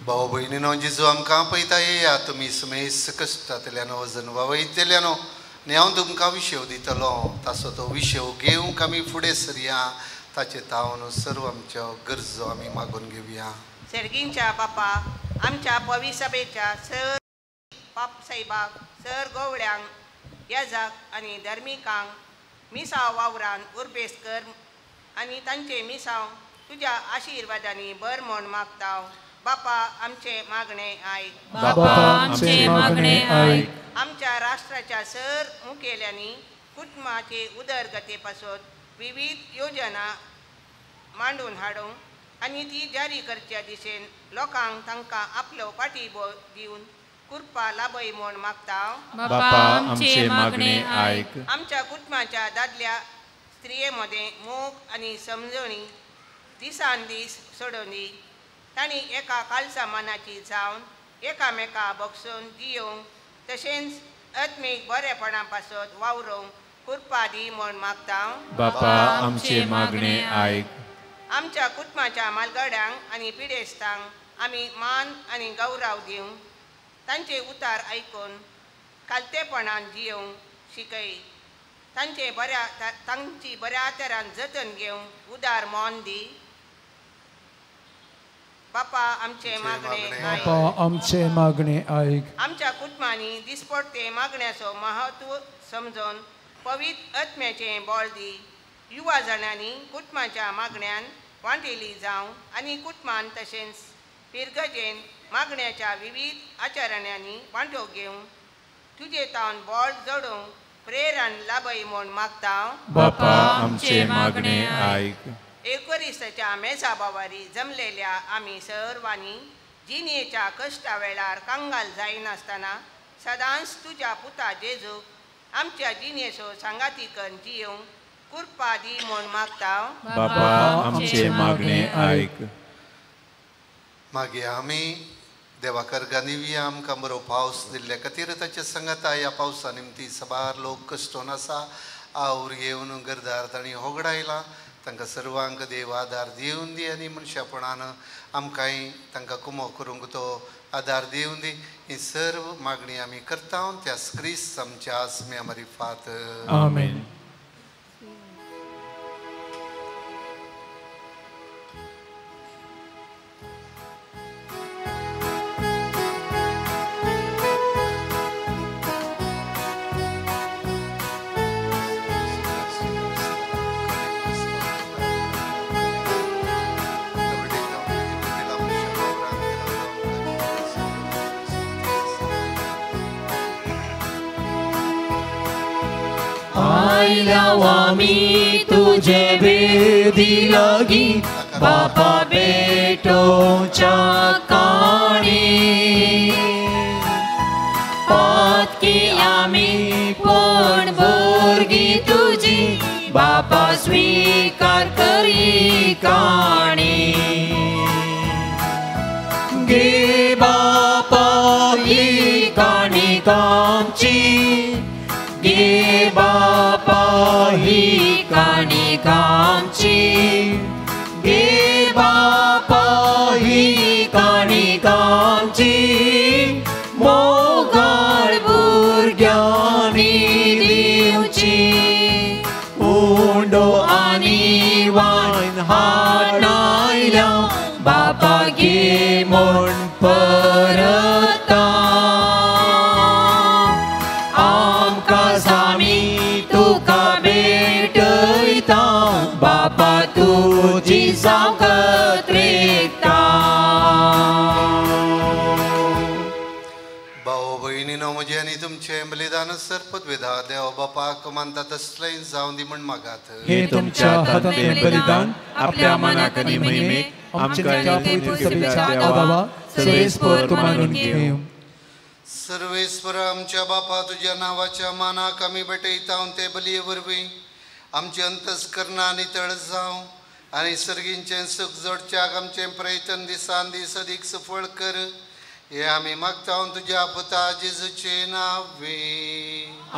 भाव भयणीनो जेजू आमकां पळयता येया तुमी समेस्त कश्टांतल्यान वजन वावयतल्यानो आनी हांव तुमकां विशेव दितलो. ताचो तो विशेव घेवंक आमी फुडें सरया. ताचे तावन सर्व आमच्यो गरजो आमी मागून घेवया. सर्गींच्या बापा आमच्या पवी सभेच्या सर पाप साहेबाक सर गोवळ्यांक याजाक आनी धर्मिकांक मिसांव वावरान उर्बेस कर आनी तांचे मिसांव तुज्या आशिर्वादांनी बर म्हूण मागता. बापा आमचे मागणे आयक. बापा आमचे मागणे आयक. आमच्या राष्ट्राच्या सर मुखेल्यांनी कुटुंबाचे उदरगते पासत विविध योजना मांडून हाडूंक आनी ती जारी करच्या दिशेन लोकांक तांकां आपलो पाठिंबो दिवन कृपा लाभय म्हूण मागता. बापा आमचे मागणे आयक. आमच्या कुटुंबाच्या दादल्या स्त्रिये मदें मोग आनी समजणी दिसान दीस सोडोवन दी. तांणी एका कालसा मनाची जावन एकामेका बगसून दिवंक तशेंच आत्मीक बरेपणा पासत वावरूंक कृपा दी म्हूण मागता. बापा आमचे मागणे आयक. आमच्या कुटुंबाच्या मालगड्यांक आनी पिडेस्तांक आमी मान आनी गौरव दिवंक तांचे उतार आयकून खालतेपणान जियोवंक शिकय. तांचे बऱ्या तांची बऱ्या तरान जतन घेवंक उदार मन दी. बापा आमचे मागणे बापा आमचे मागणे आयक. आमच्या कुटुंबांनी दिसपडते मागण्याचो महत्व समजून पवित्र आत्म्याचें बळ दी. युवा जाणांनी कुटुंबाच्या मागण्यान वांटेली जावं आनी कुटुंबान तशेंच पिरगजेन मागण्याच्या विविध आचरणांनी वांटो घेवंक तुजे तावन बळ जोडूंक प्रेरण लाभय म्हूण मागता. बापा आमचे मागणे आयक. एकोरिसाच्या मेजा बावारी जमलेल्या आमी सर्वांनी जिणेच्या कश्टा वेळार कंगाल जायनासतना सदांच तुज्या पुता जेजूक आमच्या जिणेचो सांगाती करून जियोंक कृपा दी म्हूण मागता. बापा आमचे मागणे आयक. मागीर आमी देवाकर गांधीविया आमकां बरो पावस दिल्ल्या खातीर ताच्या संगता ह्या पावसा निमती सबार लोक कश्टोन आसा our घेवन गरदार तांणी होगडायला. तांकां सर्वांक देव आदार दिवन दी आनी मनशापणान आमकांय तांकां कुमो करूंक तो आदार दिवन दी. ही सर्व मागणी आमी करता त्या क्रिस्त आमच्या आसम्या मारिफात. आमेन. आमी तुझे वेदी लागी बापा बेटोच्या काणी पातकी आमी पण भुरगीं तुजी बापा स्वीकार करी काणी. गे बापा ही काणी आमची, गे बापा ही काणी आमची, गे बापा ही काणी आमची मोगाळ भुरग्यांनी दिवची. उंडो आनी वायन हाडल्या बापा गे म्हूण परता तुका भेटयता बापा तुजी सांगत रेखता. भाऊ भयणीनो म्हजें आनी तुमचें बलिदान सर पदवेदा देव बापाक मानता तसलें जावं दी म्हण मागात. हे तुमच्या हातांतलें बलिदान आपल्या मनाक आनी महिमेक आमच्या देवा सर्वेस्पर मानून घेवं. सर्वेस्पर आमच्या बापा तुज्या नांवाच्या मानाक आमी भेटयता ते बलये वरवीं आमचें अंतस्करणां नितळ जावं आनी सर्गींचें सूख जोडच्याक आमचें प्रयत्न दिसान दीस अदीक सफळ कर. हे आमी मागता तुज्या पुता जेजूचे नांवे.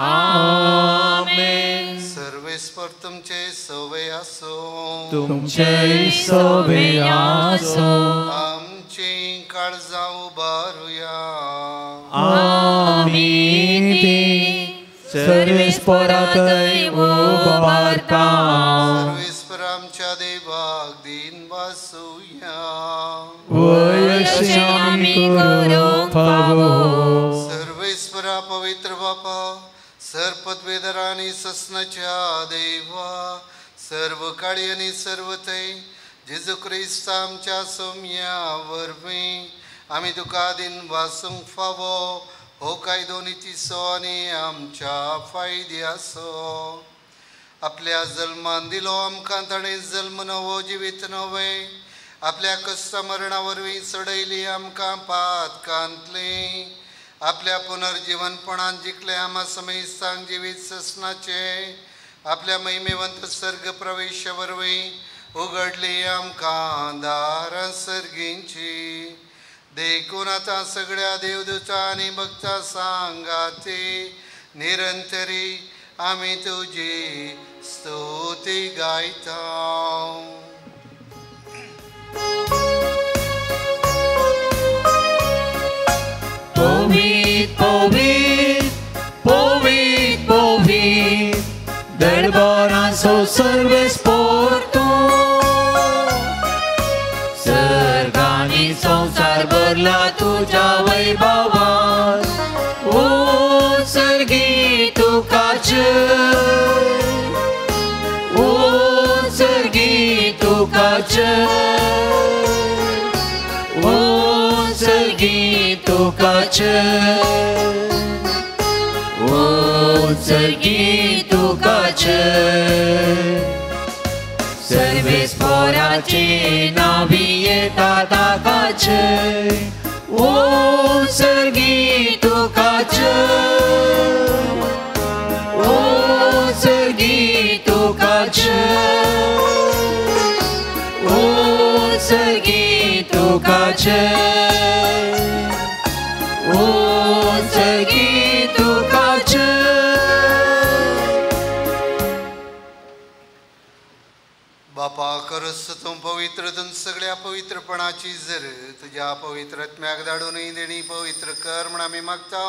आमेन. सर्वेस्पर तुमचे सवे आसूं. तुमचे सवे आसूं. आमची काळजां उबारुया. आमी ती सर्वेस्पराकय उबारता. सर्वेस्पर आमच्या देवाक दीन वासुया. वयशी आमी करूंक फावो. सर्वेस्परा पवित्र बापा सर्व पदवेधरा आनी ससनाच्या देवा सर्व काळी आनी सर्व थंय जेजू क्रिस्त आमच्या सोम्या वरवीं आमी तुका दीन वासूंक फावो हो कायदो नितीचो आनी आमच्या फायद्याचो. आपल्या जल्मान दिलो आमकां ताणें जल्म नवो जिवीत नवें आपल्या कश्ट मरणा वरवीं सोडयली आमकां पातकांतली आपल्या पुनर्जिवनपणान जिखले आमा समेस्तांक जिवीत ससनाचें आपल्या महिमेवंत सर्ग प्रवेश वरवीं उगडली आमकां दारां सर्गींची. देखून आतां सगळ्या देवदूतां आनी भक्तां सांगाती निरंतरी आमी तुजी स्तुती गायता. पवित्र पवित्र पवित्र पवित्र दरबारांचो सर्वेस्पर तूं सर्गांनी संवसार भरला तुज्या वैभवान. ओ सर्गी तुका जय, ओ सर्गी तुका जय, ओ सर्गी तुका जय, ओ सर्गी तुका जय. सर्वेस्पराचे नावी येता ताका जय, ओ सर्गी तुका जय. तुकाचे, उंचगी तुकाचे. बापा करस तूं पवित्र तूं सगळ्या पवित्रपणाची जर तुज्या पवित्र आत्म्याक धाडूनय देणी पवित्र कर म्हण आमी मागता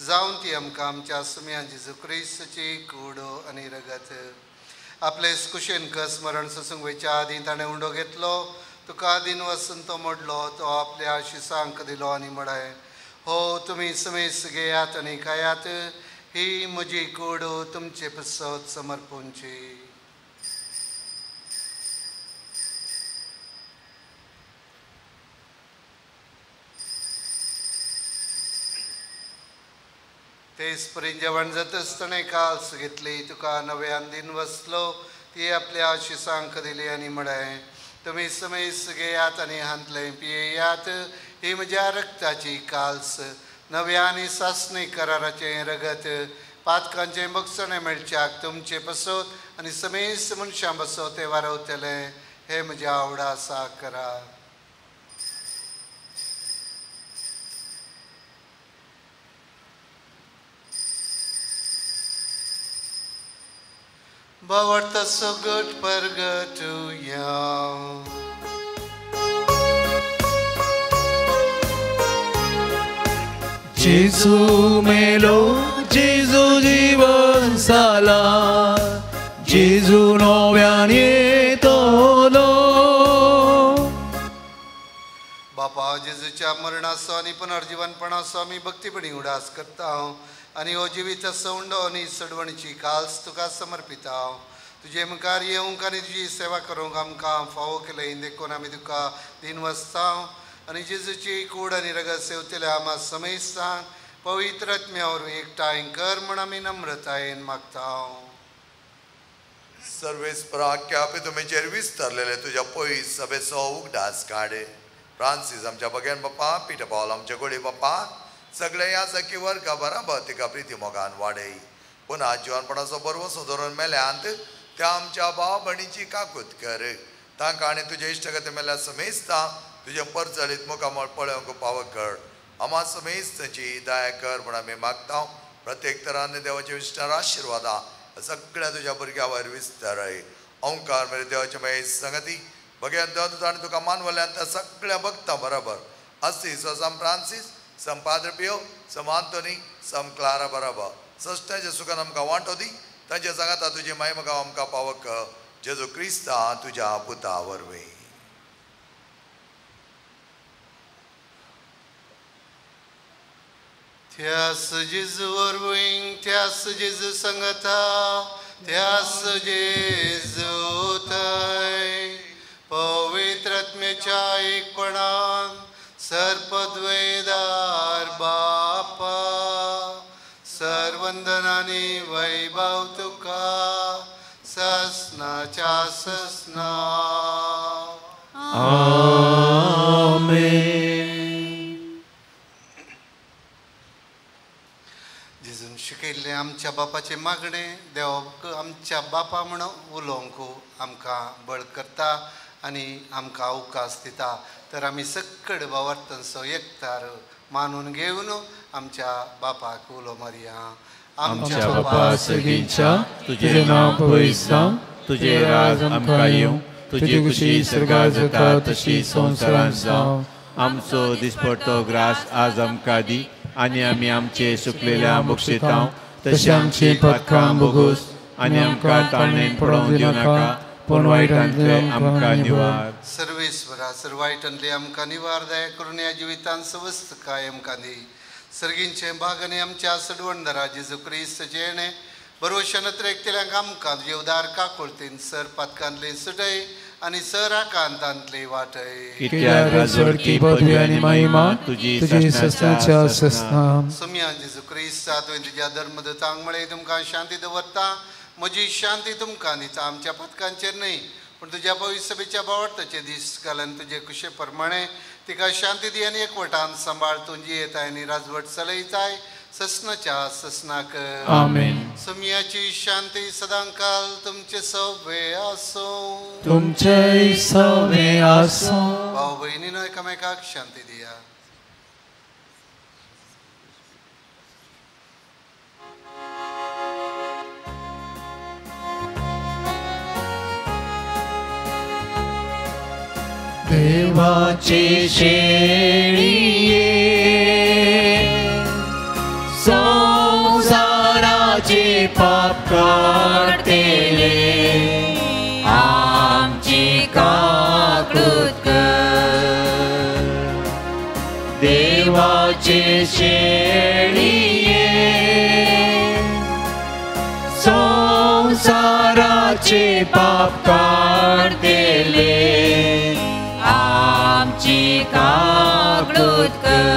जावन ती आमकां आमच्या सुम्या जेजू क्रिस्ताची कूड आनी रगत. आपले कुशेन स्मरण सोसूंक वयच्या आदीं ताणें उंडो घेतलो, तुका दिन वसून तो मोडलो, तो आपल्या शिसांक दिलो आनी म्हळें, हो तुमी समेस घेयात आनी खायात, ही म्हजी कूड तुमचे पसत समर्पूंची. तेच परी जेवण जातच ताणें काल्स घेतली, तुका नव्यान दिन वसलो, ती आपल्या शिसांक दिली आनी म्हळें, तुमी समेस घेयात आनी हांतलें पियेयात, ही म्हज्या रक्ताची काल्स, नव्या आनी सासणी कराराचें रगत, पातकांचें बगसणें मेळच्याक तुमचे पसत आनी समेस मनशां बसत तें वारवतलें, हें म्हज्या आवडा करा. बावर्त सगट परगटुया. जेजू मेलो, जेजू जीवन जाला, जेजू नव्यान येतलो. बापा जेजूच्या मरणाचो आनी पुनर्जीवनपणाचो आमी भक्तीपणी उडास करता आनी हो जिवीत सौंडो आनी सडवणीची काल्स तुका समर्पिता. तुजे मुखार येवंक आनी तुजी सेवा करूंक आमकां फावो केलें देखून आमी तुका दिन वसता आनी जेजूची कूड आनी रगत सेवतल्या आमा समेस्तांक पवित्र आत्म्या वरवीं एकठांय कर म्हण आमी नम्रतायेन मागता. सर्वेस्परा तुमीचेर विस्तारलेले तुज्या पयस सभेचो उगडास काड. फ्रांसीस आमच्या बगेन बाप्पा, पिटर पावल आमच्या गोडी बाप्पा, सगळे ह्या सखी वर्गा बराबर तिका प्रिती मोगान वाडय. पुन्हा जिवनपणाचो बरवसो धरून मेल्यांत त्या आमच्या भाव भयणीची काकूत कर. तांकां आनी तुजे इश्टगती मेल्या समेस्ता तुजें परचलीत मुखामळ पळोवंक पावक कर. आमा समेस्तांची दया कर म्हूण आमी मागता. प्रत्येक तरान देवाचे विस्तार आशिर्वादा सगळ्या तुज्या भुरग्या वयर विस्तारय. ओंकार मेरे देवाचे मागीर संगती बघ्यान देवा आनी तुका मानवल्यान त्या सगळ्या भक्तां बराबर अस्ती सम फ्रांसीस, सम पाद्र पियो, सम आंतोनी, सम क्लारा बराबर सश्टाचे सुखान आमकां वांटो दी. तांच्या सांगाता तुजी माय म्हाका आमकां पावक जेजू क्रिस्ता तुज्या पुता वरवीं. त्यास जेजू वरवीं, त्यास जेजू संगता, त्यास जेजू थंय पवित्र आत्म्याच्या एकपणान सर्पद्वेदार बापा सर्वंदनानी वैभव तुका ससनाच्या ससना. आमेन. जेजून शिकयल्लें आमच्या बापाचें मागणें देव आमच्या बापा म्हण उलोवंक आमकां बळ करता आनी आमकां अवकाश दिता. तर आमी सकड बावर्तनचो एकतार मानून घेवन आमच्या बापाक उलो मारया. आमच्या बापा सगळींच्या तुजें नांव पवित्र जावं, तुजें राज आमकां येवं, तुजी खुशी स्वर्गार जाता तशी संवसारांत जावं. आमचो दिसपडतो ग्रास आज आमकां दी आनी आमी आमचे सुकलेल्या बक्षितांव तशें आमची पातकां भोगोस आनी आमकां ताणें पडोवंक दिवनाका पूण वायटांतले आमकां निवार. सर्वेस्वरा सर वायटांतले आमकां निवार दया करून ह्या जिवितांत सवस्त काय आमकां दी. सर्गींचे भाग आनी आमच्या सडवणदारा जेजू क्रिस्ताचें येणें बरोवशान एकतेल्यांक आमकां तुजे उदार काकुळतीन सर पातकांतले सुटय आनी सर आकांतांतले वाटय. कित्याक राजवटकी पदवी आनी महिमा तुजी ससनाच्या ससना. सुम्या जेजू क्रिस्ता तुवें तुज्या धर्मदूतांक म्हळें तुमकां शांती दवरता, म्हजी शांती तुमकां दिता. आमच्या पथकांचेर न्हय पूण तुज्या पवित्र सभेच्या बावडताचे दीस घालून तुजे कुशे प्रमाणे तिका शांती दी आनी एकवटान सांबाळ. तूं जियेताय आनी राजवट चलयताय ससनाच्या ससनाक. आमेन. सोमयाची शांती सदांकाल तुमचे सवे आसूं. तुमचे सवे आसूं. भाव भयणीनो एकामेकाक शांती दिया. देवाचे शेळिये संसाराचे पाप काडतेले आमची काकळूत कर. देवाचे शेळिये संसाराचे पाप काडतेले आमची काकळूत कर.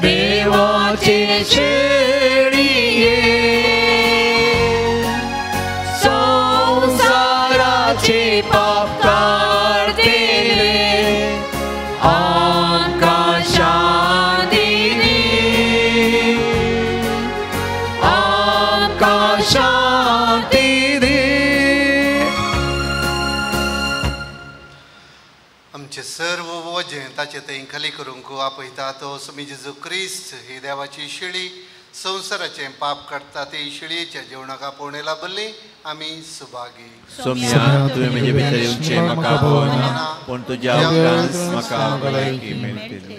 देवाचे शेळिये संसाराचे पाप काडतेले आमकां शांती दी, आमकां शांती दी. आमचे सर्व वजें ताचे थंय खाली करूंक आपयता तो स्वामी जेजू क्रिस्त ही देवाची शिळी संवसाराचें पाप काडटा ती शिळयेच्या जेवणाक आपोवणें लाभली आमी सुभागी. सोम्या तुवें म्हजे भितर येवचें म्हाका पळोवना, पूण तुज्या उपरांत म्हाका भलायकी मेळटली.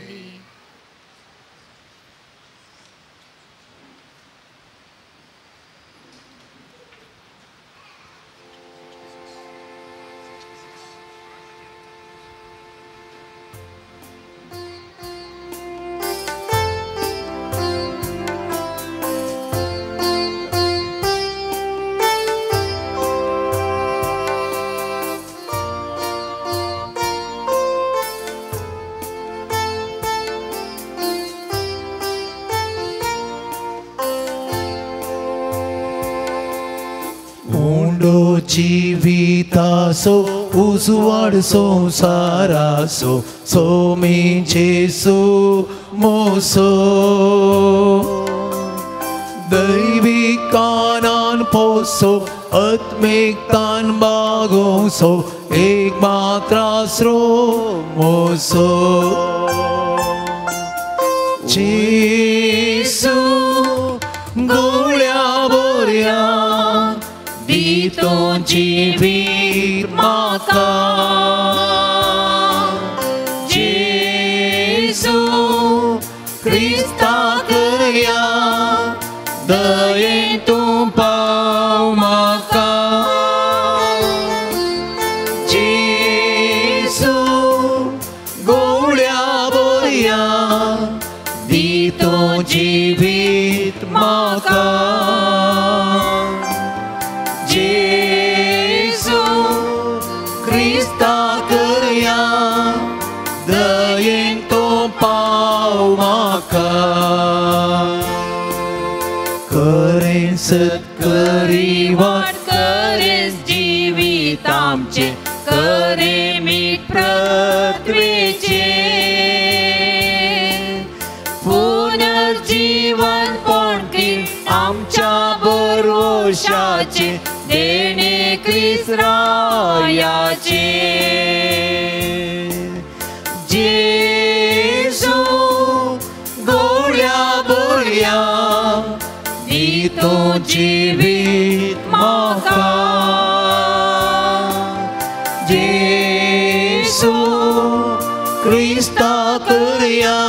जीवितासो उजवाड संसारासो सोमी जेसू मोसो दैविकानान पोसो आत्मिकतान बागोसो एक मात्र आसरो मोसो. जेसू गोळ्या बोऱ्या दितो जीवित म्हाका. जेसू क्रिस्ताक या दयेन तूं पाव म्हाका. जेसू गोळ्या बोऱ्या दितो जीवित म्हाका. जेसू क्रिस्ताक या दयेन तूं पाव म्हाका. करें सत्करी वाट करें जिवीत आमचें करें मीठ पृथ्वेचें पुनर्जीवन पोणकी आमच्या बरोशाचें देणे क्रिस्ताचे. जेसू गोळ्या बोऱ्या दितो जिवीत म्हाका. जेसू क्रिस्ताक या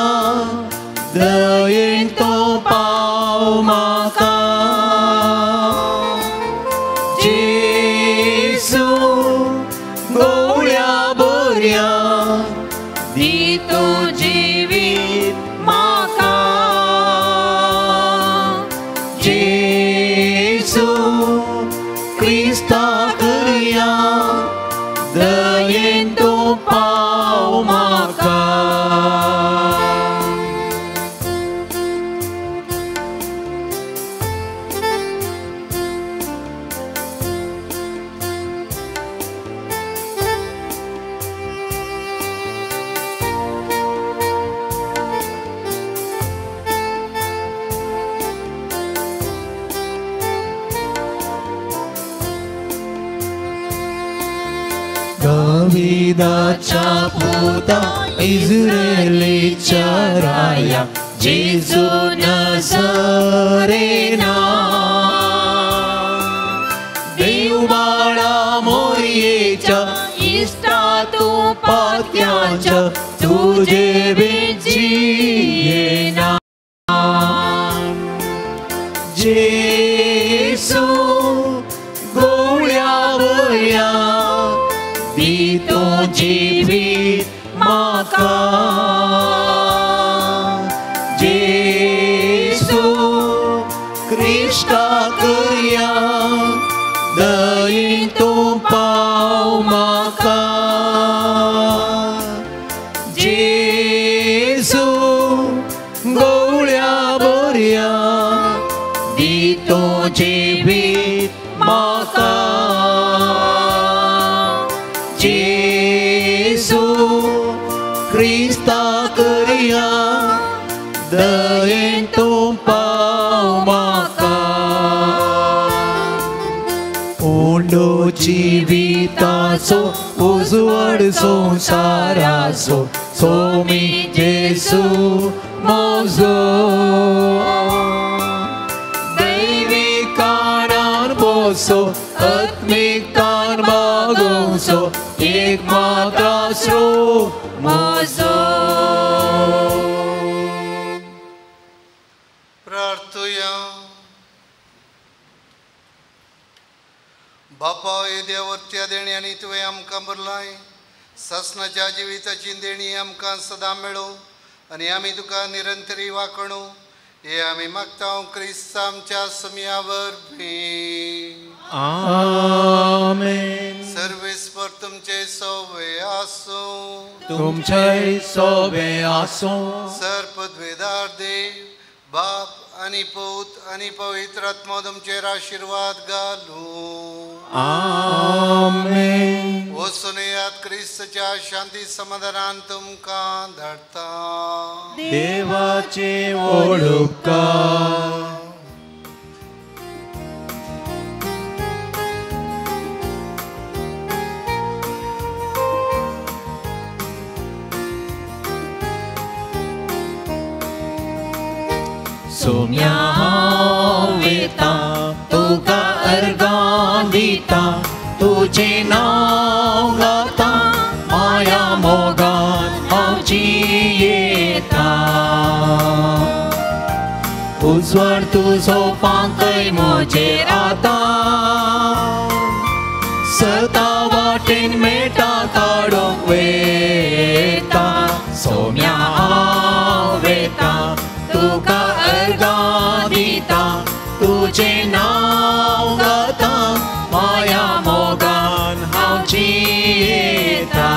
दयेन तूं पाव म्हाका. जेसू गोळ्या बोऱ्या दितो जिवीत म्हाका. जेसू क्रिस्ताक या दयेन तूं पाव म्हाका. दाविदाच्या पुता इस्रायेलीच्या राया जेजू नजरेना देव बाळा मोरयेच्या इश्टा तूं पात्याच्या तुजे जियेना जेसू गोळ्या बऱ्या दी तूं जिवीत म्हाका जेसू क्रिस्ता करया दयेन तूं पाव म्हाका जेसू गोळ्या बऱ्या दी तूं जिवीत म्हाका जेसू क्रिस्ता करया दयेन तूं पाव म्हाका उंडो जिविताचो उजवाड संवसाराचो सोमी जेसू म्हजो दैवीक कारणान पोसो आत्मीकतान बागोवचो एक मात्र आसरो म्हजो. प्रार्थुया. बापा येद्या वरत्या देण्यांनी तुवें आमकां भरलाय सासणाच्या जिविताची देणी आमकां सदां मेळो आनी आमी तुका निरंतरी वाकणू हे आमी मागता क्रिस्त आमच्या समया वरवीं. आमेन. सर्वेस्पर तुमचे सोवे आसूं. तुमचे सोवे आसूं. सर्पद्वेदार देव बाप आनी पूत आनी पवित्र आत्मो तुमचेर आशिर्वाद घालूं. आमेन. वचून येयात क्रिस्तच्या शांती समाधानान तुमकां धाडटा. देवाचे ओळुपकार. सोम्या हांव वेता तुका अर्गां दिता तुजें नांव गाता माया मोगान हांव जियेता उजवाड तुजो पांकय म्हजेर आतां सदां वाटेन मेळटा काडूंक वेता सोम्या हांव वेता तुका अर्गां दिता तुजें नांव गाता माया मोगान हांव जियेता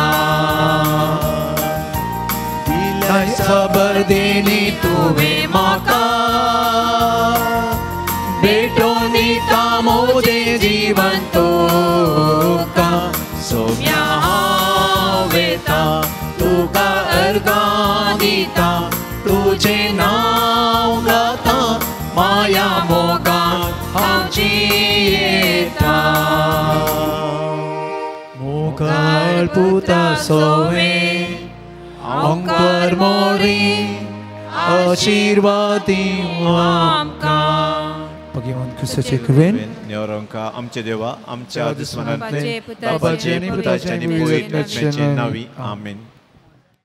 दिलाय खबर दिली तुवें म्हाका भेटोवन दिता म्हजें जीवन तुका सोम्या हांव वेता तुका अर्गां दिता तुजें नांव गाता माया मोगान हांव जियेता मोगाळ पुता सोवे अंकर मोरी आशिर्वाद दिवं आमकां. भगवान क्रिस्ताचे कृपेन नेवरोंका आमचे देवा आमच्या दुस्मनांतले बाबाचे आनी पुताचे आनी पवित्र आत्म्याचे नांवी. आमेन.